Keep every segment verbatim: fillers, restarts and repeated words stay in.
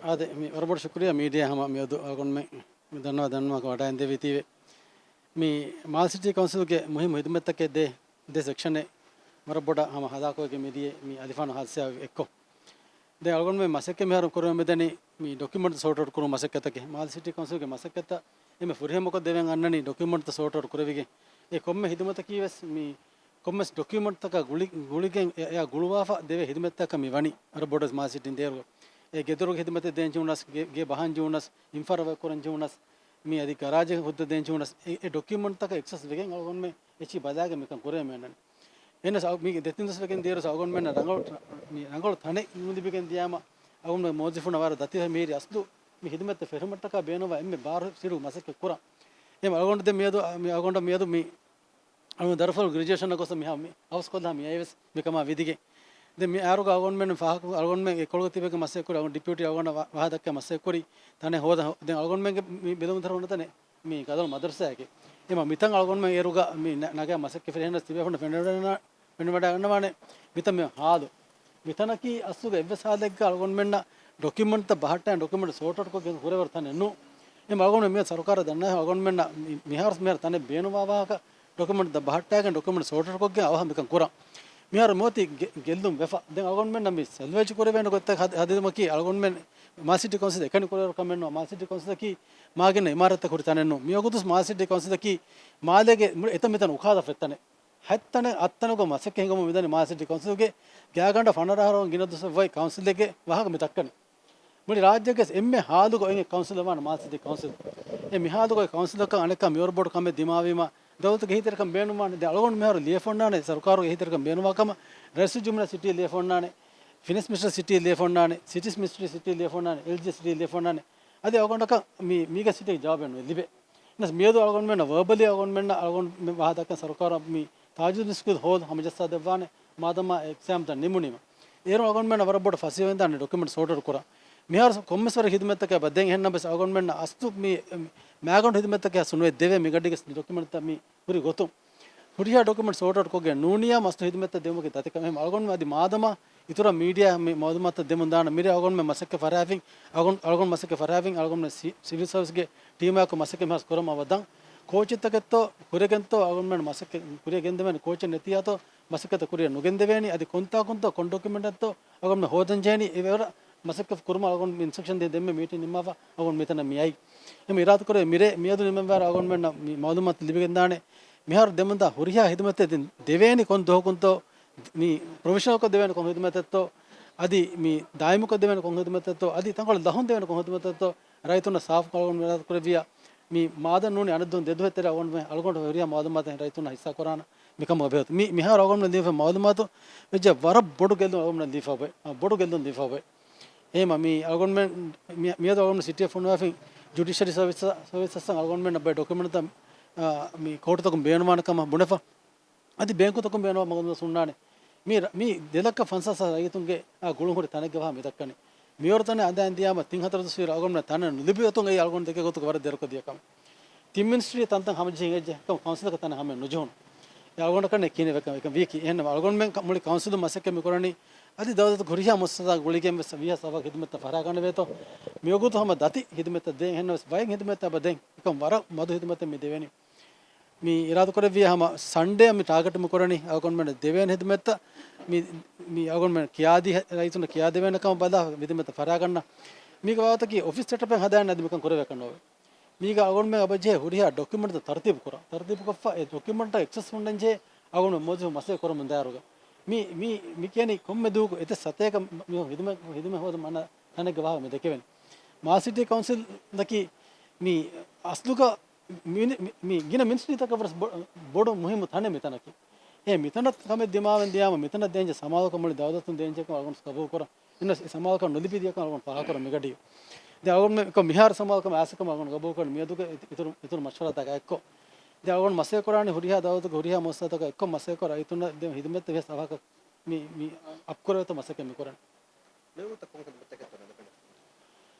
އާދެ، މި ވަރަށް ބޮޑަށް ޝުކުރިއްޔާ މީޑިއާ ހަމަ މިއަދު އަޅުގަނޑުމެން މި ދަންނަވާ ދަންނަވާކަށް ވަޑައިންދެވީތީވެ. މި މާލެ ސިޓީ ކައުންސިލްގެ މުހިއްމު ހިދުމަތްތަކެއް ދޭ ދެ ސެކްޝަނެއް ވަރަށް ބޮޑަށް ހަމަ ހަލާކުވެގެން މިދިޔަ މި އަލިފާނު ހާދިސާ އެއްކޮށް. ދެން އަޅުގަނޑުމެން މަސައްކަތް މިހާރު ކުރަމުން މިދަނީ މި ޑޮކިއުމަންޓް ސޯޓް އައުޓް ކުރުމުގެ މަސައްކަތަކަށް. މާލެ ސިޓީ ކައުންސިލްގެ މަސައްކަތަށް އެންމެ ފުރިހަމަކޮށްދެވެން އަންނަނީ ޑޮކިއުމަންޓްތައް ސޯޓް އައުޓް ކުރެވިގެން. އެ ކޮންމެ ހިދުމަތަކީ ވެސް މި ކޮންމެސް ޑޮކިއުމަންޓްތަކާ ގުޅި، ގުޅިގެން އެ، އެއާ ގުޅުވާފަ ދެވޭ ހިދުމަތްތަކަށް މި ވަނީ. އަރަބް ބޯޑަރސް މާލެ ސިޓީން ދޭއިރު އެ ގެދޮރުގެ ހިދުމަތެއް ދޭން ޖެހުނަސް، ގެ، ގެ ބަހަން ޖެހުނަސް، އިންފްރާ ވަރކް ކުރަން ޖެހުނަސް، މި އަދި ގަރާޖެއް ހުއްދަ ދޭން ޖެހުނަސް، އެ، އެ ޑޮކިއުމަންޓްތަކަށް އެކްސެސް ވެގެން އަޅުގަނޑުމެން އެއްޗިހި ބަލާގެން މިކަން ކުރެވެމެ އަންނަނީ. އެހެނަސް އަ، މީ ދެތިން ދުވަސް ވެގެން ދިޔައިރު އަޅުގަނޑުމެންނަށް ރަނގަޅު، މި ރަނގަޅު ތަނެއް ނުލިބިގެން ދިޔާމަ، އަޅުގަނޑުމެން މުވައްޒަފުންނަށް ވަރަށް ދަތިވެ މިހިރީ އަސްލު މި ހިދުމަތްތައް ފެށުމަށްޓަކާ ބޭނުންވާ އެންމެ ބާރު ސިރު މަސައްކަތް ކުރަން. އެހެން އަޅުގަނޑު ދެން މިއަދު، މި އަޅުގަނޑަށް މިއަދު މި އަޅުގަނޑު ދަރިފުޅު ގްރެޖުއޭޝަނަށް ގޮސް މިހާ މި އަވަސްކޮށްލާ މި އައިވެސް މިކަމާ ވިދިގެން. ދެން މި އަހަރުގަ އަޅުގަނޑުމެން ފާހަގަ، އަޅުގަނޑުމެން އެ ކޮޅުގަ ތިބެގެ މަސައްކަތް ކުރި އަޅުގަނޑު ޑިޕިއުޓީ އަޅުގަނޑަށް ވާ، ވާހަކަ ދައްކާ މަސައްކަތް ކުރި ތަނެއް ހޯދަ، ދެން އަޅުގަނޑުމެންގެ މި ބެލުމުން ދަރުން ތަނެއް މި ގަދަލު މަދަރުސާއެކޭ. އެމަ މިތަން އަޅުގަނޑުމެން އޭރުގަ މި ނަ، ނަގާ މަސައްކަތް ފިރިހެނަސް ތިބޭފުން ފެނިވަޑަ، ފެނިވަޑައިގަންނަވާނެ މިތަން މި ހާލު. މިތަނަކީ އަސްލުގަ އެއްވެސް ހާލެއްގަ އަޅުގަނޑުމެންނަށް ޑޮކިއުމަންޓްތައް ބަހައްޓާ ޑޮކިއުމަންޓް ސޯޓް އައުޓްކޮށް ގެން ހުރެވަރު ތަނެއް ނޫ. އެމަ އަޅުގަނޑު މި ސަރުކާރަށް ދަންނަވާ އަޅުގަނޑުމެންނަށް މި، މިހާރު، މިހާރު ތަނެއް ބޭނުންވާ ވާހަކަ ޑޮކިއުމަންޓްތައް ބަހައްޓާގެން ޑޮކިއުމަންޓް ސޯޓް އައުޓްކޮށްގެން އަވަހަށް މިކަން ކުރަން. މިހާރު މިއޮތީ ގެ، ގެއްލުން ވެފަ. ދެން އަޅުގަނޑުމެންނަށް މި ސެލްވޭޖް ކުރެވޭނެ ގޮތްތައް ހަދ، ހަދިދުމަކީ އަޅުގަނޑުމެން މާލެ ސިޓީ ކައުންސިލް އެކަނި ކުރެވޭ ކަމެއް ނޫން. މާލެ ސިޓީ ކައުންސިލަކީ މާގިނަ އިމާރާތްތައް ހުރި ތަނެއް ނޫން. މިވަގުތު މާލެ ސިޓީ ކައުންސިލަކީ މާލޭގެ މުޅި އެތައް މިތަން އުކާލާފަ އެއްތަނެއް. ހަތްތަނެއް އަށްތަނުގަ މަސައްކަތް ހިނގަމުން މިދަނީ މާލެ ސިޓީ ކައުންސިލްގެ ގާގަނޑަށް ފަނަރަ އަހަރު ގިނަ ދުވަސް ވައި ކައުންސިލެއްގެ ވާހަކަ މި ދައްކަނީ. މުޅި ރާއްޖޭގެ އެންމެ ހާލުގަ އޮތް ކައުންސިލަށް ވާނެ މާލެ ސިޓީ ކައުންސިލް. އެ މިހާލުގަ އޮތް ކައުންސިލަކަށް އަނެއްކާ މިވަރު ބޮޑު ކަމެއް ދިމާވީމަ، ދައުލަތުގެ އެހީތެރިކަން ބޭނުންވާނެ. ދެން އަޅުގަނޑު މިހާރު ލިޔެފަ އޮންނާނެ، ސަރުކާރުގެ އެހީތެރިކަން ބޭނުންވާ ކަމަށް ރައީސުލްޖުމްހޫރިއްޔާ ސިޓީ ލިޔެފަ އޮންނާނެ، ފިނޭންސް މިނިސްޓަރ ސިޓީ ލިޔެފަ އޮންނާނެ، ސިޓީސް މިނިސްޓަރ ސިޓީ ލިޔެފަ އޮންނާނެ، އެލްޖީ ސިޓީ ލިޔެފަ އޮންނާނެ. އަދި އަޅުގަނޑަކަށް މި، މީގެ ސިޓީ ޖަވާބެއް ނުލިބޭ. އެހެނަސް މިއަދު އަޅުގަނޑުމެންނަށް ވަރބަލީ އަޅުގަނޑުމެންނަށް އަޅުގަނޑު މި ވާހަކަ ދައްކަން ސަރުކާރަށް މި ތާޖުއްދީން ސްކޫލް ހޯލް ހަމަޖައްސާ ދެއްވާނެ. މާދަމާ އެ އެގްޒާމްތައް ނިމުނީމަ. އޭރުން އަޅުގަނޑުމެންނަށް ވަރަށް ބޮޑަށް ފަސޭހަވެންދާނެ ޑޮކިއުމަންޓް ސޯޓް އައުޓް ކުރަން. މިހާރު ކޮންމެސް ވަރަށް ހިދުމަތްތަކެއް އެބަ ދޭން. އެހެންނަމަވެސް އަޅުގަނޑުމެންނަށް އަސްލު މި، މި މާގަނޑު ހިދުމަތްތަކެއް ސުނުވެ ދެވޭ މިގަޑީގެ ޑޮކިއުމަންޓްތައް މި ހުރި ގޮތުން. ހުރިހާ ޑޮކިއުމަންޓް ސޯޓް އައުޓް ކޮށްގެން ނޫނިއްޔާ މަސްތު ހިދުމަތްތައް ދެވުމަކީ ދަތިކަމެއް. އަޅުގަނޑުމެން އަދި މާދަމާ އިތުރަށް މީޑިއާ މި މައުލޫމާތު ދެމުން ދާނަ މިރޭ އަޅުގަނޑުމެން މަސައްކަތް ފަރާފިން، އަޅުގަނޑު، އަޅުގަނޑު މަސައްކަތް ފަރާފިން، އަޅުގަނޑުމެން ސި، ސިވިލް ސަރވިސްގެ ޓީމާއެކު މަސައްކަތް މިހާރު ކުރަމުން އަވަދަން. ކޯޗެއްތަކެއްތޯ ކުރިއަށް ގެންތޯ އަޅުގަނޑުމެން މަސައްކަތް ކުރިއަށް ގެންދެވޭނެ ކޯޗެއް ނެތިއްޔާތޯ މަސައްކަތަށް ކުރިއަށް ނުގެންދެވޭނީ. އަދި ކޮންތާކުންތޯ ކޮން ޑޮކިއުމެންޓެއްތޯ އަޅުގަނޑުމެން ހޯދަން ޖެހޭނީ. އެވަރަށް މަސައްކަތް ކުރުމަށް އަޅުގަނޑު އިންސްޓްރަކްޝަން ދިން ދެންމެ މީޓިން ނިންމާފަ އަޅުގަނޑު މިތަނަށް މިއައީ. އެމަ އިރާދަކުރެ މިރޭ މިއަދު ނިމެންވާރަ އަޅުގަނޑުމެންނަށް މި މައުލޫމާތު ލިބިގެންދާނެ. މިހާރު ދެމުންދާ ހުރިހާ ހިދުމަތެއް ދެން ދެވޭނީ ކޮން ދުވަހަކުންތޯ، މި ޕްރޮވިޝަނަލްކޮށް ދެވޭނެ ކޮން ހިދުމަތެއްތޯ، އަދި މި ދާއިމުކޮށް ދެވޭނެ ކޮން ހިދުމަތެއްތޯ، އަދި ތަންކޮޅެއް ލަހުން ދެވޭނެ ކޮން ހިދުމަތެއްތޯ، ރައްޔިތުންނަށް ސާފުކޮށް އަޅުގަނޑު އިރާދަ ކުރެއްވިއްޔާ، މި މާދަން ނޫނީ އަނެއް ދުވަހު ދެ ދުވަހެއް ތެރޭ އަޅުގަނޑު ހުރިހާ މައުލޫމާތެއް ރައްޔިތުންނަށް ހިއްސާ ކުރާނަ މިކަމުގަ ބެހޭ. މި، މިހާރު އަޅުގަނޑު ލިޔެފަ މައުލޫމާތު ވެއްޖެ ވަރަށް ބޮޑު ގެއްލުން އަޅުގަނޑު ލިޔެފަ އޮތް، ބޮޑު ގެއްލުން ލިޔެފަ އޮތް. އެހެމަ މި އަޅުގަނޑުމެން މި، މިއަދު އަޅުގަނޑު ސިޓީއަށް ފޮނުވާފިން ޖުޑިޝަރީ ސަރވިސް، ސަރވިސަސް އަޅުގަނޑުމެން ބައެއް ޑޮކިއުމެންޓްތައް، އާ، މި ކޯޓުތަކުން ބޭނުންވާނެ ކަމަށް ބުނެފަ. އަދި ބޭންކުތަކުން ބޭނުންވާ މަގުން ހުންނާނެ. މި ރަ، މި ދެ ލައްކަ ފަންސާސް ހާސް ރައްޔިތުންގެ އާ ގުޅުން ހުރި ތަނެއްގެ ވާހަކަ މި ދައްކަނީ. މިވަރު ތަނެއް އަނދައިން ދިޔާމަ ތިން ހަތަރު ދުވަސް ވީރަ އަޅުގަނޑުމެން ތަނެއް ނުލިބި އޮތުން އެއީ އަޅުގަނޑު ދެކޭ ގޮތުގެ ވަރަށް ދެރަކޮށް ދިޔަ ކަމެއް. ތިން މިނިސްޓްރީ ތަންތަން ހަމަޖެހިން އެއްޖެ އެކަމަ ކައުންސިލަކަށް ތަނެއް ހަމައެއް ނުޖެހުނު. އެ އަޅުގަނޑަކަށް ކިހިނެއް ވެކަން، ވެކަން ވީކީ. އެހެންނަމަ އަޅުގަނޑުމެން މުޅި ކައުންސިލުން މަސައްކަތް މި ކުރަނީ. އަދި ދައުލަތުގެ ހުރިހާ މުއައްސަސާ ގުޅިގެން ވެސް ވީހާ ސަވާ ހިދުމަތްތައް ފަހަރާ ގަނެވޭތޯ. މިވަގުތު ހަމަ ދަތި ހިދުމަތްތައް ދޭން. އެހެންނަމަވެސް ވައިން ހިދުމަތްތައް އެބަ ދޭން. އެކަމަ ވަރަށް މަދު ހިދުމަތެއް މި ދެވެނީ. މި އިރާދަކުރެއްވިޔާ ހަމަ ސަންޑޭ މި ޓާގެޓް މި ކުރަނީ އަޅުގަނޑުމެން ދެވޭނެ ހިދުމަތްތައް މި، މި އަޅުގަނޑުމެން ކިޔާދީ ރައްޔިތުންނަށް ކިޔާދެވޭނެ ކަމަށް ބަލާ ހިދުމަތްތައް ފަރާގަންނަ. މީގެ ވާހަކަތަކީ އޮފީސް ސެޓަޕެއް ހަދާނެ އަދި މިކަން ކުރެވޭކަށް ނޯވޭ. މީގަ އަޅުގަނޑުމެން އެބަޖެހޭ ހުރިހާ ޑޮކިއުމެންޓްތައް ތަރުތީބު ކުރާ. ތަރުތީބު ކޮށްފަ އެ ޑޮކިއުމެންޓަށް އެކްސެސް ހުންނަންޖެހޭ އަޅުގަނޑު މުވައްޒަފުން މަސައްކަތް ކުރަމުން ދާއިރުގަ. މި، މި، މި ކިޔަނީ ކޮންމެ ދުވަހަކު އެތައް ސަތޭކަ މި ހިދުމަތް، ހިދުމަތް ހޯދަމުން އަންނަ ތަނެއްގެ ވާހަކަ މި ދެކެވެނީ. މާލެ ސިޓީ ކައުންސިލަކީ މި އަސްލުގަ މި، މި، މި ގިނަ މިނިސްޓްރީތަކަށް ވެސް ބޮ، ބޮޑު މުހިއްމު ތަނެއް މިތަނަކީ. އެ މިތަނަށް ކަމެއް ދިމާވެން ދިޔާމަ މިތަނަށް ދޭންޖެހޭ ސަމާލުކަން މުޅި ދައުލަތުން ދޭންޖެހޭ ކަމަށް އަޅުގަނޑު ގަބޫލު ކުރަން. އެހެނަސް އެ ސަމާލުކަން ނުލިބި ދިޔަކަން އަޅުގަނޑު ފާހަގަކުރަން މިގަޑީ. ދެން އަޅުގަނޑުމެން އެކޮށް މިހާރު ސަމާލުކަމެއް އާސަކަމަށް އަޅުގަނޑު ގަބޫލުކުރަން މިއަދުގެ އިތުރު، އިތުރު މަޝްވަރާތަކާ އެއްކޮށް. ދެން އަޅުގަނޑު މަސައްކަތް ކުރާނީ ހުރިހާ ދައުލަތުގެ ހުރިހާ މުއައްސަސާތަކާ އެއްކޮށް މަސައްކަތް ކުރާ އިތުރުން ދެން ހިދުމަތްތައް ވެސް އަވަހަކަށް މި، މި އަޕްކުރެވޭތޯ މަސައްކަތް މި ކުރަން.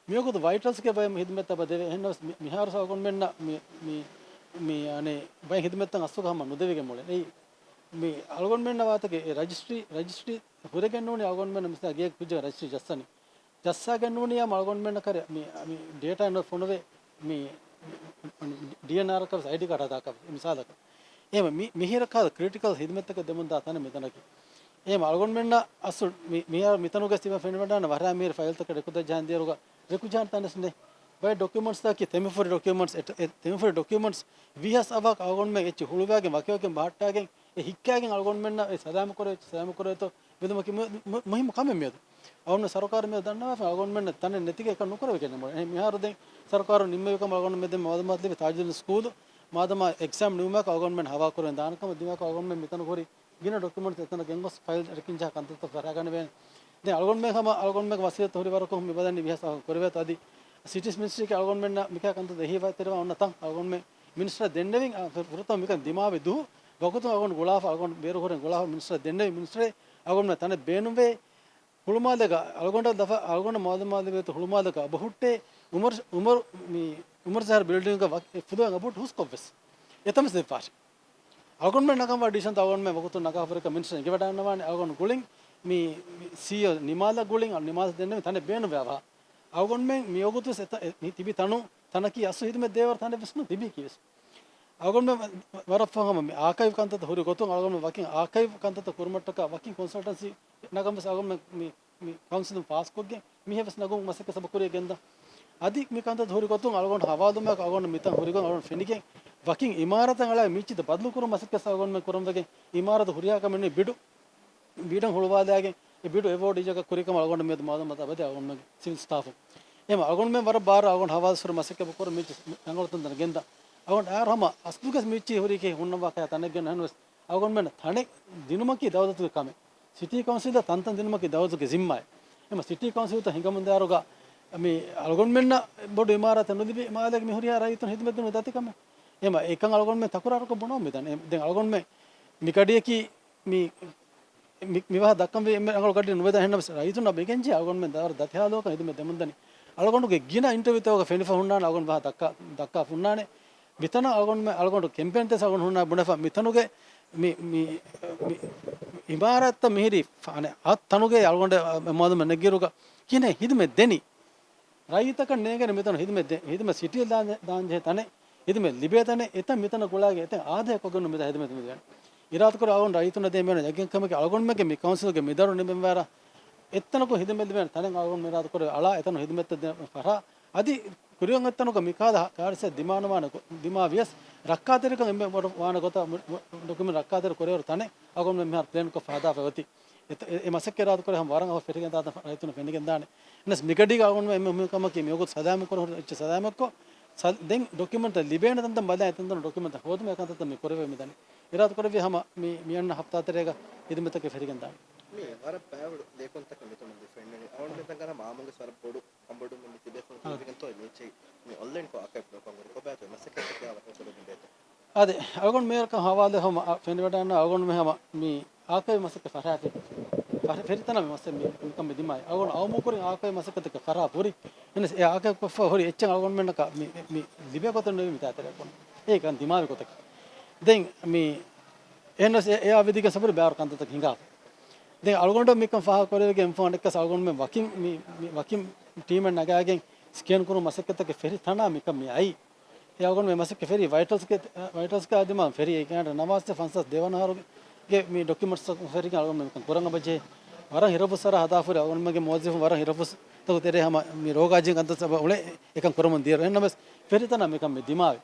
މިވަގުތު ވައިޓަލްސްގެ ބައެއް ހިދުމަތްތައް އެބަ ދެވޭ. އެހެންނަމަވެސް މި، މިހާރު އަޅުގަނޑުމެންނަށް މި، މި، މި އަނެއް ބައެއް ހިދުމަތްތައް އަސްލުގަ ހަމަ ނުދެވިގެން މުޅެ. އެއީ މި އަޅުގަނޑުމެންނަށް ވާތަކެއް އެ ރަޖިސްޓްރީ، ރަޖިސްޓްރީ ހުރެގެން ނޫނީ އަޅުގަނޑުމެން މިސާ ގޭ ކުއްޖަކަށް ރަޖިސްޓްރީ ޖައްސަނީ. ޖައްސާގެން ނޫނީ އަޅުގަނޑުމެންނަށް ކަރެ މި، މި ޑޭޓާ ނުފޮނުވޭ މި ޑީއެންއާރަކަށް އައިޑީ ކާޑަކަށް މިސާލަކަށް. އެހެން މި، މިހިރަކާ ކްރިޓިކަލް ހިދުމަތްތަކެއް ދެމުންދާ ތަނެއް މިތަނަކީ. އެހެން އަޅުގަނޑުމެންނަށް އަސްލު މި، މިހާރު މިތަނުގަ ތިބެ ފެނިވަޑާން ވަރަށް މީރ ފައިލްތަކެއް ރެކުދައްޖާން ދިޔަރުގަ ރެކުޖާން ތަނެއް ނެ. ބައެއް ޑޮކިއުމަންޓްސްތަކީ ތެމިފުރި ޑޮކިއުމަންޓްސް، އެ، އެ، ތެމިފުރި ޑޮކިއުމަންޓްސް ވީހާވެސް އަވަހަކަށް އަޅުގަނޑުމެން އެއްޗި ހުޅުވާގެން ވަކިވަކިން ބަހައްޓާގެން އެ ހިއްކާގެން އަޅުގަނޑުމެންނަށް އެ ސަލާމަތް ކުރެވޭ، ސަލާމަތް ކުރެވޭތޯ ބެލުމަކީ މު-، މު-، މުހިއްމު ކަމެއް މިއަދު. އަޅުގަނޑު ސަރުކާރު މިއަދު ދަންނަވާފަ އަޅުގަނޑުމެންނަށް ތަނެއް ނެތިގެން އެކަން ނުކުރެވިގެން މި-، އެ މިހާރު ދެން ސަރުކާރު ނިންމެވި ކަމަށް އަޅުގަނޑު މެދެން މައުލޫމާތު ލިބި ތާޖުއްދީން ސްކޫލު މާދަމާ އެގްޒާމް ނިމުމާކަށް އަޅުގަނޑުމެން ހަވާ ކުރެވެން ދާނެ ކަމަށް ދިމާކަށް އަޅުގަނޑުމެން މިތަނު ހުރި ގިނަ ޑޮކިއުމަންޓްސް އެތަނަށް ގެންގޮސް ފައިލް ރެކިންޖާ ކަންތައްތައް ފަށާގަނެވޭނެ. ދެން އަޅުގަނޑުމެން ހަމަ އަޅުގަނޑުމެންގެ ވަސީލަތް ހުރި ވަރަކު މި ބަލަނީ ވީހާވެސް އަވަހަކަށް ކުރެވޭތޯ އަދި ސިޓީސް މިނިސްޓްރީގެ އަޅުގަނޑުމެންނަށް މިކަހަލަ ކަންތައް ދޭހިވާތެރިވާ އޮންނަ ތަން އަޅުގަނޑުމެން މިނިސްޓަރަށް ދެންނެވިން، އަ، ފު-، ފުރަތަމަ މިކަން ދިމާވި ދުވަހު ވަގުތުން އަޅުގަނޑު ގުޅާފަ އަޅުގަނޑު ބޭރު ހުރެން ގުޅާފަ މިނިސްޓަރަށް ދެންނެވި މިނިސްޓަރެ އަޅުގަނޑުމެން ތަނެއް ބޭނުންވޭ. ހުޅުމާލޭގަ އަޅުގަނޑަށް ލަފަ، އަޅުގަނޑަށް މައުލޫމާތު ލިބޭތޯ ހުޅުމާލޭގަ އަބަހުއްޓޭ އުމަރު، އުމަރު، މި، އުމަރު ޒަހަރު ބިލްޑިންގުގަ ވަ-، އެ ފުލުވެން އަބަހުއްޓި ހުސްކޮށްވެސް. އެތަންވެސް ދެއްވާށި. އަޅުގަނޑުމެން ނަގަންވާ ޑިސިޝަންތައް އަޅުގަނޑުމެން ވަގުތުން ނަގާފަ ހުރިކަން މިނިސްޓަރަށް އެނގިވަޑައިގަންނަވާނެ. އަޅުގަނޑު ގުޅިން މި، މި ސީއީއޯ ނިމާލަށް ގުޅިން، އަ، ނިމާލަށް ދެންނެވި ތަނެއް ބޭނުންވެއަވާ. އަޅުގަނޑުމެން މިވަގުތުވެސް އެތަ-، އެ، މި ތިބި ތަނު، ތަނަކީ އަސްލު ހިދުމަތް ދޭވަރު ތަނެއްވެސް ނޫން ތިބީކީވެސް. އަޅުގަނޑުމެން ވަ-، ވަރަށް ފަހު ހަމަ މި އާކައިވް ކަންތައްތައް ހުރި ގޮތުން އަޅުގަނޑުމެން ވަކިން އާކައިވް ކަންތައްތައް ކުރުމަށްޓަކާ ވަކިން ކޮންސަލްޓަންސީ ނަގަންވެސް އަޅުގަނޑުމެން މި، މި ކައުންސިލުން ފާސްކޮށްގެން މިހެން ވެސް ނަގުން މަސައްކަތް ސަބަ ކުރިޔަށް ގެންދާ. އަދި މި ކަންތައް ހުރި ގޮތުން އަޅުގަނޑު ހަވާލުމާއެކު އަޅުގަނޑު މިތަން ހުރި ގޮތުން އަޅުގަނޑު ފެނިގެން ވަކިން އިމާރާތަށް އަޅާ މީޗިތައް ބަދަލު ކުރުމަށް މަސައްކަތް އަޅުގަނޑުމެން ކުރަން ވެގެން އިމާރާތު ހުރިހާ ކަމެއް ނުވި ބިޑު ބިޑަށް ހުޅުވާލާގެން އެ ބިޑު އެވޯޑް އިޖަކަށް ކުރިކަމަށް އަޅުގަނޑު މިއަދު މައުލޫމާތު އަބަދޭ އަޅުގަނޑުމެންގެ ސިވިލް ސްޓާފުން. އެހެން އަޅުގަނޑުމެން ވަރަށް ބާރަށް އަޅުގަނޑު ހަވާލު ކުރުމަށް މަސައްކަތް ކުރަން މީޗި ރަނގަޅު ތަންތަނަށް ގެންދާ. އަޅުގަނޑު އައިރު ހަމަ އަސްލުގެ މީޗި ހުރީ ކިހިނެއް ހުންނަވާ ކަހަލަ ތަނެއް ގެން ނަހަން ވެސް އަޅުގަނޑުމެން ތަނެއް ދިނުމަކީ ދައުލަތުގެ ކަމެއް. ސިޓީ ކައުންސިލަށް ތަންތަން ދިނުމަކީ ދައުލަތުގެ ޒިންމާއެއް. އެމަ ސިޓީ ކައުންސިލްތައް ހިނގަމުންދާއިރުގަ މި އަޅުގަނޑުމެންނަށް ބޮޑު އިމާރާތެއް ނުލިބި މާލޭގެ މި ހުރިހާ ރައްޔިތުން ހިދުމަތް ދިނުން ދަތިކަމެއް. އެމަ އެކަން އަޅުގަނޑުމެން ތަކުރާރުކޮށް ބުނަމުން މިދަނީ. ދެން އަޅުގަނޑުމެން މި ގަޑިއަކީ މި، މި، މި ވާހަކަ ދައްކަންވީ އެންމެ ރަނގަޅު ގަޑި ނުވެދާ ހެންނަމަސް ރައްޔިތުންނަށް މިގެންޖެހޭ އަޅުގަނޑުމެން ދާރު ދަތިހާލުވަކަށް ހިދުމަތް ދެމުންދަނީ. އަޅުގަނޑުގެ ގިނަ އިންޓަވިއުތަކުގަ ފެނިފަ ހުންނާނެ އަޅުގަނޑު ވާހަކަ ދައްކާ، ދައްކާ ހުންނާނެ. މިތަނަށް އަޅުގަނޑުމެން އަޅުގަނޑު ކެމްޕޭން ތެސް އަޅުގަނޑު ހުންނާ ބުނެފަ މިތަނުގެ މި، މި، މި އިމާރާތްތައް މިހިރީ ފާނެ އަށް ތަނުގެ އަޅުގަނޑު މައުލޫމަތް ނެގިއިރުގަ ކިހިނެއް ހިދުމަތް ދެނީ. ރައްޔިތަކަށް ނޭނގޭނެ މިތަނު ހިދުމަތް ދޭ-، ހިދުމަތް ސިޓީ ދާން، ދާންޖެހޭ ތަނެއް، ހިދުމަތް ލިބޭ ތަނެއް، އެތަން މިތަނަށް ގުޅާގެން އެތަން އާދަޔަކޮށްގެން މިތަން ހިދުމަތް މިދޭނެ. އިރާދަކުރެ އަޅުގަނޑު ރައްޔިތުންނަށް ދޭން މިއޮންނަ އެންގެން ކަމަކީ އަޅުގަނޑުމެންގެ މި ކައުންސިލްގެ މިދަރު ނިމެންވާރަށް އެތަނަކު ހިދުމަތް ލިބޭނެ ތަނެއް އަޅުގަނޑު އިރާދަކުރެ އަޅާ އެތަނު ހިދުމަތްތައް ދޭން ފަށާ. އަދި ކުރިއަށް އެތަނުގަ މިކަހަލަ ކާރިސްއެއް ދިމާނުވާނެ ގޮ-، ދިމާވިޔަސް ރައްކާތެރިކަން އެންމެ ބޮޑު ވާނެ ގޮތަށް މު-، މު-، ޑޮކިއުމެންޓް ރައްކާތެރި ކުރެވޭއިރު ތަނެއް އަޅުގަނޑުމެން މިހާރު ޕްލޭންކޮށް ހަދާފަ އޮތީ. އެ، އެ، އެ މަސައްކަތް އިރާދަކުރެ ހަމަ ވަރަށް އަހަރު ފެށިގެން ދާތަން ރައްޔިތުންނަށް ފެނިގެންދާނެ. އެނަސް މިގަޑީގަ އަޅުގަނޑުމެން އެންމެ މުހިންމު ކަމަކީ މިވަގުތު ސަލާމަތް ކުރަން ހުރި އެއްޗެއް ސަލާމަތްކޮށް، ސަ-، ދެން ޑޮކިއުމެންޓްތައް ލިބޭނެ ތަންތަން ބަލާ އެތަންތަނު ޑޮކިއުމެންޓްތައް ހޯދުމަށް އެކަންތައްތައް މި ކުރެވޭ މިދަނީ. އިރާދަކުރެއްވި ހަމަ މި، މި އަންނަ ހަފްތާތެރޭގަ ހިދުމަތްތަކެއް ފެށިގެން ދާނެ. މި ވަރަށް ބައިވަޑު ލޭކުންތަކެއް މިތަނުން ދެ ފެންނަނީ. އަޅުގަނޑުމެން ތަން ގަނަ މާމަންގެ ވަރަށް ބޮޑު އަނބޮޑުމެއް މި ތިބޭފުޅުން ހާ. ކުރެވިގެންތޯ މީޗެއް މި އޮންލައިންކޮށް އާކައިވް ނުކޮށް ހުރި ކޮބާތޯ މަސައްކަތްތަކެއް ވަރަށް ކުރެވެން ބޭތޯ؟ އާދެ، އަޅުގަނޑު މޭޔަރަކަށް ހަވާލު ހަމަ، އަ، ފެނިވަޑައިގަންނަ އަޅުގަނޑު މި ހަމަ މި އާކައިވް މަސައްކަތް ފަށާފި. ފަށ-، ފެރިތަނަށް މި މަސައް މި، މިކަން މި ދިމާވި. އަޅުގަނޑު އައުމުކުރިން އާކައިވް މަސައްކަތަކަށް ފަށާ ހުރި. އެނަސް އެ އާކައިވް ކޮށްފަ ހުރި އެއްޗެއް އަޅުގަނޑުމެންނަކަށް މި، މި، މި ލިބޭ ގޮތެއް ނުވި މިތާތެރޭ ކޮން. އޭ ކަން ދިމާވި ގޮތަކީ. ދެން މި އެހެނަސް އެ، އެއާ ވިދިގެން ސަބުރި ބާރު ކަންތައްތަކެއް ހިނގާފަ. ދެން އަޅުގަނޑަށް މިކަން ފާހަގަ ކުރެވިގެން އެންފޯން އަނެއްކަސް އަޅުގަނޑުމެން ވަކިން މި، މި ވަކިން ޓީމެއް ނަގާގެން ސްކޭން ކުރުމަށް މަސައްކަތްތަކެއް ފެށި ތަނާ މިކަން މި އައީ. އެ އަޅުގަނޑުމެން މަސައްކަތް ފެށި ވައިޓަލްސްގެ، ވައިޓަލްސްގެ އާ ދިމާ ފެށި އެކަން ނަވާސް ފަންސާސް ދެވަނަ އަހަރުގެ މި ޑޮކިއުމެންޓްސް ފެށިގެން އަޅުގަނޑުމެން މިކަން ކުރަން އަބަޖެހޭ. ވަރަށް ހިރަފުސް ސަރަ ހަދާފަ ހުރި އަޅުގަނޑުމެންގެ މުވައްޒަފުން ވަރަށް ހިރަފުސް ތަކު ތެރޭ ހަމަ މި ރޯގާޖީ ކަންތައް ސަބަބުން އުޅޭ އެކަން ކުރަމުން ދިޔައިރު. އެހެންނަމަވެސް ފެށި ތަނާ މިކަން މި ދިމާވި.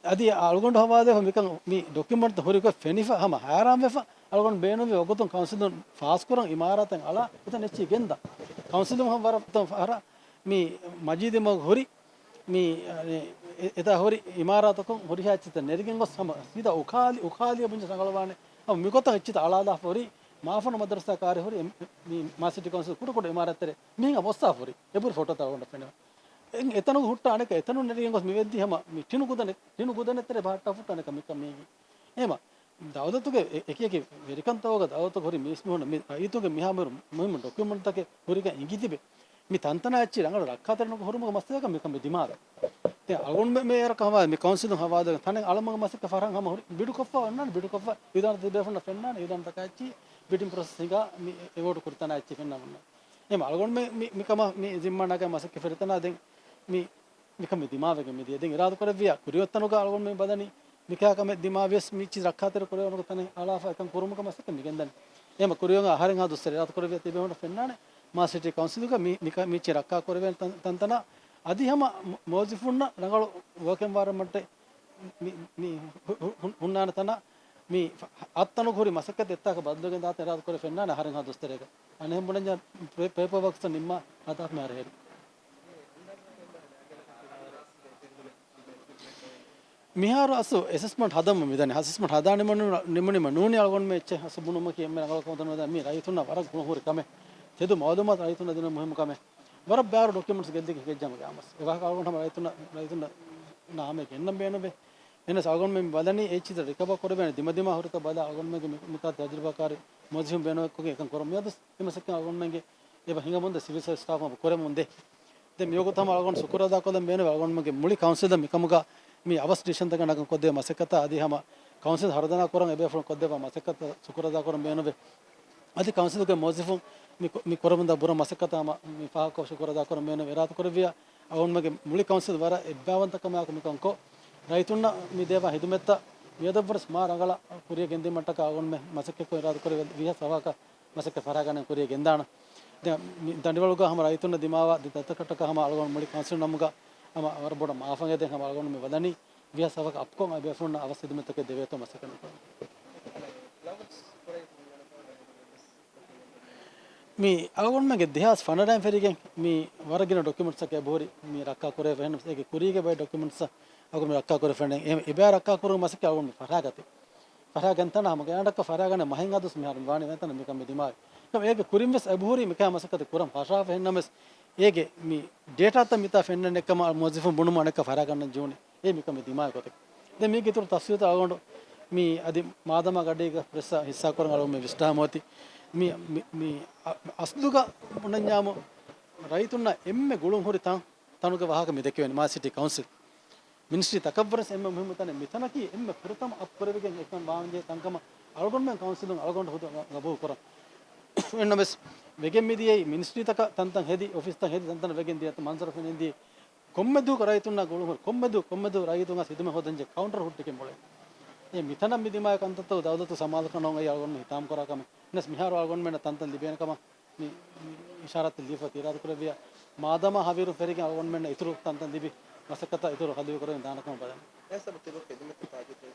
އަދި އަޅުގަނޑު ހަވާލުވެފަ މިކަން މި ޑޮކިއުމެންޓްތައް ހުރި ގޮތް ފެނިފަ ހަމަ ހައިރާންވެފަ އަޅުގަނޑު ބޭނުންވި ވަގުތުން ކައުންސިލުން ފާސްކުރަން އިމާރާތެއް އަޅާ އެތަން އެއްޗި ގެންދާ. ކައުންސިލުން ހަމަ ވަރަށް ތަން ފަހަރަށް މި މަޖީދީ މަގު ހުރި މި، އެ، އެތާ ހުރި އިމާރާތަކުން ހުރިހާ އެއްޗިތައް ނެރިގެން ގޮސް ހަމަ ސީދާ އުކާލި، އުކާލިއަށް ބުންޏަސް ރަނގަޅުވާނެ. ހަމަ މިގޮތަށް އެއްޗިތައް އަޅާލާފަ ހުރި މާފަންނު މަދަރުސާ ކާރި ހުރި މި މާ ސިޓީ ކައުންސިލް ކުޑަކުޑަ އިމާރާތްތެރެ މިހިނގަ ބޮއްސާ ހުރި. އެބުރި ފޮޓޯތައް އަޅުގަނޑަށް ފެނެވޭ. އެތަނުގަ ހުއްޓާ އަނެކަ އެތަނުން ނެރިގެން ގޮސް މި ވެއްދީ ހަމަ މި ޓިނު ގުދަނެ، ޓިނު ގުދަނެއް ތެރެ ބަހައްޓާ ފުއްޓާ އަނެކަ މިކަން މީގި. އެހެމަ ދައުލަތުގެ އެ-، އެކި އެކި ވެރިކަންތަކުގަ ދައުލަތުގަ ހުރި މީސްމީހުން މި ރައްޔިތުންގެ މިހާ މުހިއްމު ޑޮކިއުމެންޓްތަކެއް ހުރިގެން އެނގި ތިބެ. މި ތަންތަނާ އެއްޗި ރަނގަޅު ރައްކާތެރި ނުކޮށް ހުރުމުގެ މައްސަލައަކަށް މިކަން މި ދިމާވެ. ދެން އަޅުގަނޑު މޭ-، މޭޔަރަކަށް ހަމަ މި ކައުންސިލުން ހަވާލުވެ ތަނެއް އަޅަމުގެ މަސައްކަތް ފަށާ ހަމަ ހުރި ބިޑު ކޮށްފަ އޮންނާނެ، ބިޑު ކޮށްފަ އިދާރަތަށް ތިބޭފުންނަށް ފެންނާނެ، އިދާރަތަކާ އެއްޗި ބިޑިން ޕްރޮސެސް ހިނގާ މި އެވޯޑް ކުރި ތަނާ އެއްޗި ފެންނާ އޮންނާނެ. އެހެން އަޅުގަނޑުމެން މި، މިކަމަށް މި ޒިންމާ ނަގާ މަސައްކަތް ފެށި ތަނާ ދެން މި، މިކަން މި ދިމާވެގެން މިދިޔަ. ދެން އިރާދަކުރެއްވިޔާ ކުރިއޮތްތަނުގަ އަޅުގަނޑުމެން ބަލަނީ މިކަހަލަ ކަމެއް ދިމާވިޔަސް މި އެއްޗިހި ރައްކާތެރި ކުރެވޭ ތަނެއް އަޅާފަ އެކަން ކުރުމުގެ މަސައްކަތް މި ގެންދަނީ. އެހެން ކުރިއޮތް އަހަރެންހާ ދުއްސަރެ އިރާދަކުރެއްވިޔާ ތިބޭފުޅުންނަށް ފެންނާނެ މާ ސިޓީ ކައުންސިލުގަ މި، މި، މި އެއްޗިހި ރައްކާ ކުރެވޭ ތަން، ތަންތަނަށް އަދި ހަމަ މު، މުވައްޒިފުންނަށް ރަނގަޅު ވޯކިން އެންވަޔަރަންމަންޓެއް މި، މި ހު، ހު، ހު، ހުންނާނެ ތަނަށް މި އަތްތަނުގަ ހުރި މަސައްކަތް އެއްތާކަށް ބަދަލުވެގެން ދާތަން އިރާދަކުރެ ފެންނާނެ އަހަރެންހާ ދުއްސަރެއްގަ. އަނެއްހެން ބުނަންޏާ ޕޭ، ޕޭޕަރ ވާކްސް ނިންމާ ހަދާފަ މިހާރު ހެރި. މިހާރު އަސްލު އެސެސްމަންޓް ހަދަމުން މިދަނީ. އެސެސްމަންޓް ހަދާ ނިމުނު، ނިމުނީމަ ނޫނީ އަޅުގަނޑުމެން އެއްޗެއް އަސްލު ބުނުމަކީ އެންމެ ރަނގަޅު ކަމަށް ދަންނަވަން މި ރައްޔިތުންނަށް ވަރަށް ގުޅުން ހުރި ކަމެއް. ތެދު މައުލޫމާތު ރައްޔިތުންނަށް ދިނުން މުހިއްމު ކަމެއް. ވަރަށް ބާރު ޑޮކިއުމެންޓްސް ގެއްލިގެން ހިނގައްޖަމަ ގާމަސް. އެ ވާހަކަ އަޅުގަނޑު ހަމަ ރައްޔިތުންނަށް، ރައްޔިތުންނަށް ނާމެ ގެންނަން ބޭނުންވޭ. އެހެންނަސް އަޅުގަނޑުމެން ބަލަނީ އެއްޗިހިތައް ރިކަވަރ ކުރެވޭނެ ދިމަދިމާ ހުރިތައް ބަލާ އަޅުގަނޑުމެންގެ މި، މިތާ ތަޖުރިބާކާރި މުވައްޒިފުން ބޭނުންކޮށްގެން އެކަން ކުރަން. މިއަދު އެ މަސައްކަތް އަޅުގަނޑުމެންގެ އެބަ ހިނގަމުންދޭ ސިވިލް ސާވިސް ސްޓާފުން އެބަ ކުރެމުންދޭ. ދެން މިވަގުތު ހަމަ އަޅުގަނޑު ޝުކުރު އަދާކޮށްލަން ބޭނުންވޭ އަޅުގަނޑުމެންގެ މުޅި ކައުންސިލަށް މިކަމުގަ މި އަވަސް ޑިސިޝަންތަކެއް ނަގަން ކޮށްދޭ މަސައްކަތަށް އަދި ހަމަ ކައުންސިލް ހަރުދަނާ ކުރަން އެބޭފުޅުން ކޮށްދެއްވާ މަސައްކަތަށް ޝުކުރު އަދާކުރަން ބޭނުންވޭ. އަދި ކައުންސިލުގެ މުވައްޒިފުން މި ކު، މި ކުރަމުންދާ ބުރަ މަސައްކަތަށް ހަމަ މި ފާހަގަކޮށް ޝުކުރު އަދާކުރަން ބޭނުންވޭ. އިރާދަކުރެއްވިޔާ އަޅުގަނޑުމެންގެ މުޅި ކައުންސިލް ވަރަށް އެއްބައިވަންތަކަމާއެކު މިކަން ކޮށް، ރައްޔިތުންނަށް މި ދެވާ ހިދުމަތްތައް މިއަދަށްވުރެސް މާ ރަނގަޅަށް ކުރިއަށް ގެންދިއުމަށްޓަކާ އަޅުގަނޑުމެން މަސައްކަތްކޮށް އިރާދަކުރެއްވިޔަސް ވާހަކަ މަސައްކަތް ފަށާގަނެ ކުރިއަށް ގެންދާނަން. ދެން މި ދަނޑިވަޅުގަ ހަމަ ރައްޔިތުންނަށް ދިމާވާ ދަތިތަކަށްޓަކާ ހަމަ އަޅުގަނޑު މުޅި ކައުންސިލް ނަމުގަ ހަމަ ވަރަށް ބޮޑަށް މާފަށް އެދެން ހަމަ އަޅުގަނޑު މި ބަލަނީ ވިޔަސް އަވަކަށް އަޕްކޮން އެބޭފުޅުންނަށް އަވަސް ހިދުމަތްތަކެއް ދެވޭތޯ މަސައްކަތް ނުކުރަން. މި އަޅުގަނޑުމެންގެ ދެހާސް ފަނަރައިން ފެށިގެން މި ވަރަށް ގިނަ ޑޮކިއުމެންޓްސްތަކެއް އެބަހުރި މި ރައްކާ ކުރެވޭ. އެހެން އޭގެ ކުރީގެ ބައެއް ޑޮކިއުމެންޓްސް އަޅުގަނޑު މި ރައްކާ ކުރެވޭ. އެ، އެބައި ރައްކާ ކުރުމުގެ މަސައްކަތް އަޅުގަނޑު މި ފަށާގަތީ. ފަށާގެން ތަން ހަމަ ގާތްގަނޑަކަށް ފަށާގަނެ މަހެއްހާ ދުވަސް މިހާރު ވާނީ ވެންތަން މިކަން މި ދިމާވި. އެކަމް އޭގެ ކުރިން ވެސް އެބަހުރި މިކަހަލަ މަސައްކަތެއް ކުރަން ފަށާފަ. އެހެންނަމަވެސް އޭގެ މި ޑޭޓާތައް މިތާ ފެންނަން އެކަމަށް މުވައްޒިފުން ބުނުމުން އަނެއްކާ ފަށާގަންނަން ޖެހުނީ. އެ މިކަމެއް ދިމާވި ގޮތެއް. ދެން މީގެ އިތުރު ތަފްސީލުތައް އަޅުގަނޑު މި އަދި މާދަމާ ގަޑީގަ ޕްރެސްއަށް ހިއްސާކުރަން އަޅުގަނޑު މި ވިސްނާ މިއޮތީ. މި، މި، މި އަ، އަސްލުގަ ބުނަންޏާމު ރައްޔިތުންނަށް އެންމެ ގުޅުން ހުރި ތަން، ތަނުގެ ވާހަކަ މި ދެކެވެނީ މާ ސިޓީ ކައުންސިލް. މިނިސްޓްރީ ތަކަށްވުރެސް އެންމެ މުހިއްމު ތަނެއް. މިތަނަކީ އެންމެ ފުރަތަމަ އަޕްކުރެވިގެން އެކަން ވާންޖެހޭ ތަންކަމަށް އަޅުގަނޑުމެން ކައުންސިލުން އަޅުގަނޑު ހުދު ގަބޫލު ކުރަން. އެހެންނަމަވެސް ވެގެން މިދިޔައީ މިނިސްޓްރީތަކަށް ތަންތަން ހެދި، އޮފީސްތައް ހެދި ތަންތަނަށް ވެގެން ދިޔަ މަންޒަރު ފެނެންދިޔަ ކޮންމެ ދުވަހަކު ރައްޔިތުންނާ ގުޅުން ހުރި، ކޮންމެ ދުވަހަކު، ކޮންމެ ދުވަހަކު ރައްޔިތުން އަސް ހިދުމަތް ހޯދަންޖެހޭ ކައުންޓަރު ހުއްޓިގެން މޮޅޭ. އެ މިތަނަށް މި ދިމާވި ކަންތައްތައް ދައުލަތު ސަމާލުކަން ނޯން އެއީ އަޅުގަނޑުމެން ހިތާމަ ކުރާ ކަމެއް. ނަސް މިހާރު އަޅުގަނޑުމެންނަށް ތަންތަން ލިބޭނެ ކަމަށް މި، މި އިޝާރާތެއް ލިބިފަ އިރާދަކުރެއްވިޔާ، މާދަމާ ހަވީރު ފެށިގެން އަޅުގަނޑުމެންނަށް އިތުރު ތަންތަން ލިބި މަސައްކަތަށް އިތުރު ހަލުވި ކުރެވެން ދާނެ ކަމަށް ބަލަން. އެ ސަބަބު ތިބަ ޚިދުމަތު ތާކީދު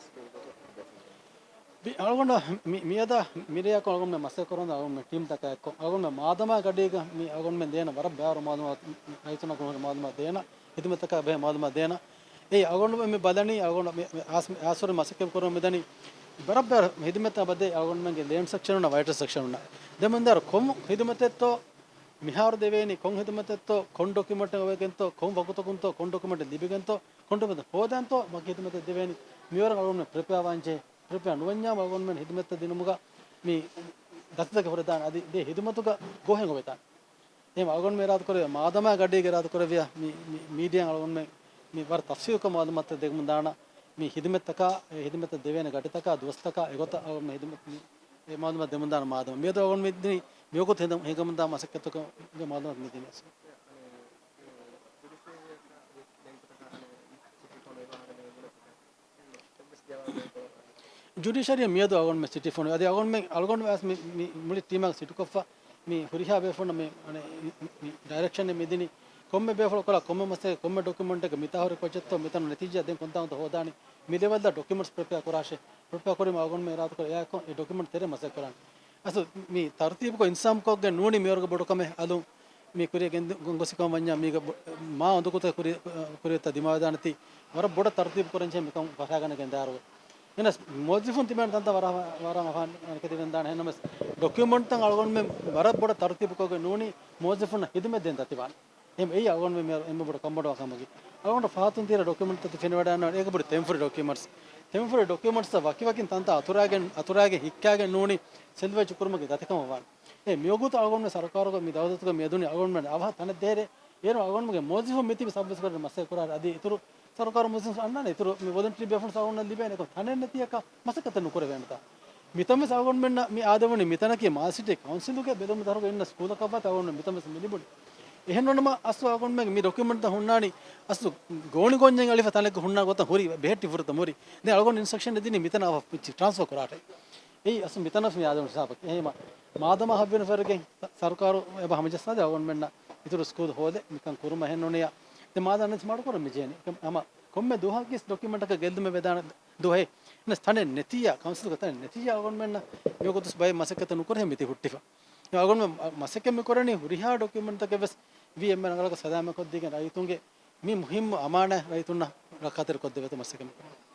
މި އަޅުގަނޑު މި، މިއަދާ މިރެޔަކު އަޅުގަނޑުމެން މަސައްކަތް ކުރަން އަޅުގަނޑުމެން ޓީމްތަކާ އެއްކޮށް އަޅުގަނޑުމެން މާދަމާ ގަޑީގަ މި އަޅުގަނޑުމެން ދޭނަ ވަރަށް ބާރު މާލޫމާތު، ރައްޔިތުންނަށް ކުރި މާލޫމާތު ދޭނަ، ހިދުމަތަކާ ބެހޭ މާލޫމާތު ދޭނަ. އެއީ އަޅުގަނޑުމެން މި ބަލަނީ އަޅުގަނޑު މި، މި އާސް، އާސްވަރު މަސައްކަތް ކުރަމުން މިދަނީ ވަރަށް ބާރު ހިދުމަތްތައް ބަދޭ އަޅުގަނޑުމެންގެ ލޭންޑް ސެކްޝަނުންނާ ވައިޓަލް ސެކްޝަނުންނާ. ދެމެންދާރު ކޮން ހިދުމަތެއްތޯ މިހާރު ދެވޭނީ، ކޮން ހިދުމަތެއްތޯ، ކޮން ޑޮކިއުމެންޓެއް އޮވެގެންތޯ، ކޮން ވަގުތަކުންތޯ، ކޮން ޑޮކިއުމެންޓެއް ލިބިގެންތޯ، ކޮން ޑޮކިއުމެންޓެއް ހޯދަންތޯ، ވަކި ހިދުމަތެއް ދެވޭނީ، މިވަރަށް އަޅުގަނޑުމެން ޕްރިޕެއާ ވާންޖެހޭ. ޕްރިޕެއާ ނުވަންޏާމު އަޅުގަނޑުމެން ހިދުމަތްތައް ދިނުމުގަ މި ދަތިތަކެއް ހުރެދާނެ. އަދި ދޭ ހިދުމަތުގަ ގޯހެއް އޮވެދާނެ. އެހެން އަޅުގަނޑުމެން އިރާދަކުރެއްވިޔާ، މާދަމާ ގަޑީގަ އިރާދަކުރެއްވިޔާ، މި، މި، މީޑިއާއަށް އަޅުގަނޑުމެން މި ވަރަށް ތަފްސީލުކޮށް މައުލޫމާތުތައް ދެމުން ދާނަން. މި ހިދުމަތްތަކާ، އެ ހިދުމަތްތައް ދެވޭނެ ގަޑިތަކާ، ދުވަސްތަކާ، އެގޮތަށް އަޅުގަނޑުމެން ހިދުމަތް މި، އެ މައުލޫމާތު ދެމުން ދާނަން މާދަމާ. މިއަދު އަޅުގަނޑު މި ދިނީ މިވަގުތު ހިނގަމުންދާ މަސައްކަތުގެ މައުލޫމާތު މި ދިނީ. ޖުޑިޝަރީ މިއަދު އަޅުގަނޑުމެން ސިޓީ ފޮނުވި. އަދި އަޅުގަނޑުމެން، އަޅުގަނޑު ވެސް މި، މި މުޅި ޓީމަށް ސިޓުކޮށްފަ، މި ހުރިހާ ބޭފުޅުންނަށް މި، މި، މި ޑައިރެކްޝަން މި ދިނީ. ކޮންމެ ބޭފުޅަކު ކޮޅަށް ކޮންމެ މަސައްކަތް، ކޮންމެ ޑޮކިއުމެންޓެއްގެ މިތާ ހުރި ކޮޗެއްތޯ، މިތަނު ނެތިޖާ ދެން ކޮންތާކުންތޯ ހޯދާނީ. މި ލެވެލްއަށް ޑޮކިއުމެންޓްސް ޕްރިޕެއާ ކުރާށޭ. ޕްރިޕެއާ ކުރީމަ އަޅުގަނޑުމެން އިރާދަކުރޭ އެއާއެކު އެ ޑޮކިއުމެންޓް ތެރޭ މަސައްކަތް ކުރާނީ. އަސްލު މި ތަރުތީބުކޮށް އިންތިޒާމްކޮށްގެން ނޫނީ މިވަރުގެ ބޮޑު ކަމެއް. އަލުން މި ކުރިޔަށް ގެން، ގޮ، ގޮސް ކަމަށް ވަންޏާ މީގަ ބޮ، މާ އުނދަގޫތައް ކުރި، ކުރިޔަށް ދިމާވެދާނެތީ ވަރަށް ބޮޑަށް ތަރުތީބު ކުރަންޖެހޭ މިކަން ފަށާގަނެގެން ދާރުވެ. އެހެނަސް މުވައްޒިފުން ތިބޭނެ ތަންތަން ވަރަށް، ވަރަށް އަހާ ނެކެދިގެން ދާނެ. އެހެންނަމަވެސް ޑޮކިއުމެންޓްތައް އަޅުގަނޑުމެން ވަރަށް ބޮޑަށް ތަރުތީބުކޮށްގެން ނޫނީ މުވައްޒިފުންނަށް ހިދުމަތް ދޭން ދަތިވާނެ. އެހެން އެއީ އަޅުގަނޑުމެން މި އެންމެ ބޮޑު ކަންބޮޑުވާ ކަމަކީ. އަޅުގަނޑު ފަހަތުން ތިޔަ ޑޮކިއުމެންޓްތައް ތި ފެނިވަޑައިގަންނަވާނެ އޭގެ ބޮޑު ތެންފުރި ޑޮކިއުމެންޓްސް. ތެންފުރި ޑޮކިއުމެންޓްސްތައް ވަކިވަކިން ތަންތަން އަތުރައިގެން، އަތުރައިގެން ހިއްކާގެން ނޫނީ ސެލްވޭޖް ކުރުމުގެ ދަތިކަމަށް ވާނެ. އެ މިވަގުތު އަޅުގަނޑުމެން ސަރުކާރުގަ މި ދައުލަތުގަ މިއަދުނީ އަޅުގަނޑުމެން އަވަހަށް ތަނެއް ދޭރޭ. އޭރު އަޅުގަނޑުމެންގެ މުވައްޒިފުން މިތިބި ސަބް އިންސްޕެކްޓަރުން މަސައްކަތް ކުރާ އަދި އިތުރު ސަރުކާރު މުވައްޒިފުން އަންނާނެ އިތުރު މި ވޮލަންޓަރީ ބޭފުޅުން އަޅުގަނޑަށް ލިބޭނެ ކޮން ތަނެއް ނެތިއަކަށް މަސައްކަތެއް ނުކުރެވޭނެތާ. މިތަން ވެސް އަޅުގަނޑުމެންނަށް މި އާދެވުނީ މިތަނަކީ މާލެ ސިޓީ ކައުންސިލުގެ ބެލުމަށް ދަށުގަ އިންނަ ސްކޫލަކަށް ވާތީ އަޅުގަނޑު މިތަން ވެސް މި ލިބުނީ. އެހެން ވަނަމަ އަސްލު އަޅުގަނޑުމެން މި ޑޮކިއުމެންޓްތައް ހުންނާނީ އަސްލު ގޯނި ގޮންޏެއް އަޅިފަ ތަނެއްގަ ހުންނާ ގޮތަށް ހުރި ބެހެއްޓި ފުރަތަމަ ހުރި. ދެން އަޅުގަނޑު އިންސްޓްރަކްޝަން ދިނީ މިތަނަށް އަވަ ޓްރާންސްފަރ ކުރާށޭ. އެއީ އަސްލު މިތަނަށް މި އާދެވުނު ހިސާބަކީ. އެހެންވީމަ މާދަމާ ހައްވެނި ފަރުގެ ސަރުކާރު އެބަ ހަމަޖައްސާދޭ އަޅުގަނޑުމެންނަށް އިތުރު ސްކޫލް ހޯދޭ މިކަން ކުރުމަށް. އެހެން ނޫނިއްޔާ ދެން މާދަމާ ނެތި މަޑުކުރަން މި ޖެހެނީ. އެކަމް ހަމަ ކޮންމެ ދުވަހަކީ ޑޮކިއުމެންޓަކަށް ގެއްލުމެއް ވެދާނެ ދުވަހެއް. އެހެނަސް ތަނެއް ނެތިއްޔާ، ކައުންސިލުގެ ތަނެއް ނެތިއްޔާ އަޅުގަނޑުމެންނަށް މިވަގުތު ބައެއް މަސައްކަތެއް ނުކުރެހޭ މިތި ހުއްޓިފަ. އެ އަޅުގަނޑުމެން މަ-، މަސައްކަތް މި ކުރަނީ ހުރިހާ ޑޮކިއުމެންޓްތަކެއް ވެސް ވީއެމްއޭ ރަނގަޅަކަށް ސަލާމަތްކޮށްދީގެން ރައްޔިތުންގެ މި މުހިއްމު އަމާނާތް ރައްޔިތުންނަށް ރައްކާތެރިކޮށްދެވޭތޯ މަސައްކަތް މި ކުރަނީ.